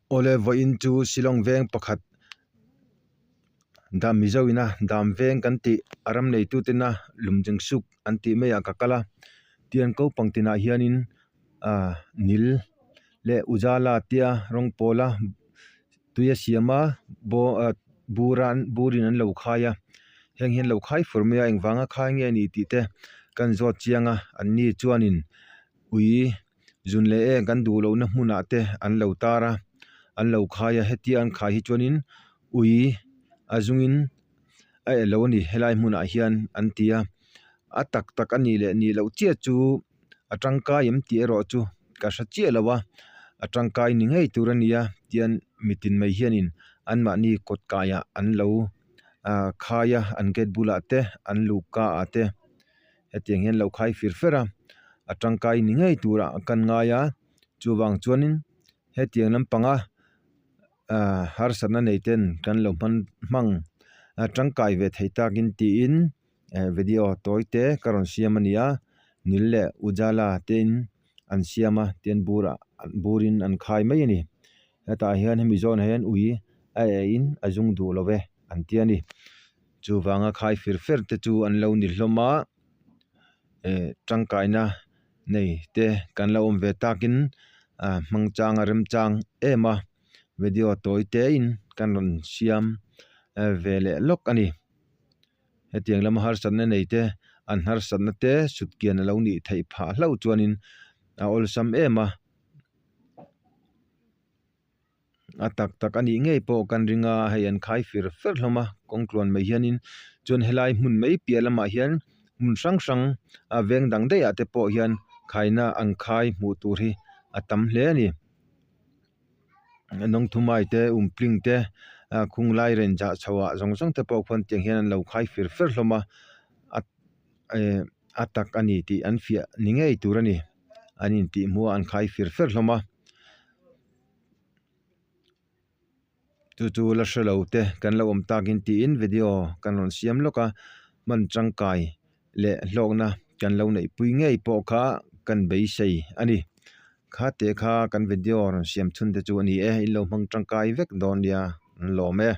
Awle vawiin chu Shillong veng pakhat dam Mizo ina dam veng kan tih a ram neitu tena lumjeng suk an tih mai ah ka kal a tian ko pang tinah hianin ah nil leh ujala tia rawng pawl a tui a siam a baw ah bur a burin an lo khai a heng hian lo khai fur mai a engvanga khai nge a ni tih te kan zawt chiang a an ni chuanin ui zun leh eng kan duh lohna hmunah te an lo tar a an lo khai a hetia an khai hi chuanin ui a zungin a eh lo a ni helai hmunah hian an ti a a tak tak a nih leh nih loh chiah chu a tangkai em tih erawh chu ka hre chiah lo a a tangkai ni ngei tur a ni a tian mitin mai hianin anmahni kawt kaiah an lo ah khai a an gate bulah te an luhka ah te. Hetiang hian lo khai fir fer a, a tangkai ni ngei turah kan ngai a, chuvang chuanin hetiang lampanga ah harsatna nei ten kan lo hman hmang a tangkai ve thei takin tiin eh video tawi te ka rawn siam a ni a, nil leh ujala tein an siam a tian burah burin an khai mai a ni hetah hian hemi zawnah hian ui a eh in a zung duh lo ve an ti a ni. Chuvanga khai fir fer te chu an lo ni hlawm a, eh tangkaina nei te kan lo awm ve takin ah hmang chang a remchang em a, video tawi te in kan rawn siam ve leh lawk a ni. Hetiang lama harsatna nei te an harsatna te sutkian a lo nih theih phah hlauh chuanin a awlsam em a. A tak tak a nih ngei pawh kan ring a hei an khai fir fer hlawm a kawng tluan mai hianin chuan helai hmun mai piah lamah hian hmun hrang hrang a veng dang daih ah te pawh hian khaina an khai hmuh tur hi a tam hle a ni nawngthumai te umpling te ah khung lai ren jah chho ah zawng zawng te pawh khuan tiang hian an lo khai fir fer hlawm a a eh a tak a ni tih an fiah ni ngei tur a ni an intih hmuh a an khai fir fer hlawm a. Chu chu la hre lo te kan lo awm takin tiin video kan rawn siam lawk a hman tangkai leh hlawkna kan lo neih pui ngei pawh kha kan beisei a ni. Kha te kha kan video rawn siam chhun te chu a ni e in lo hmang tangkai vek dawn nia an lawm e.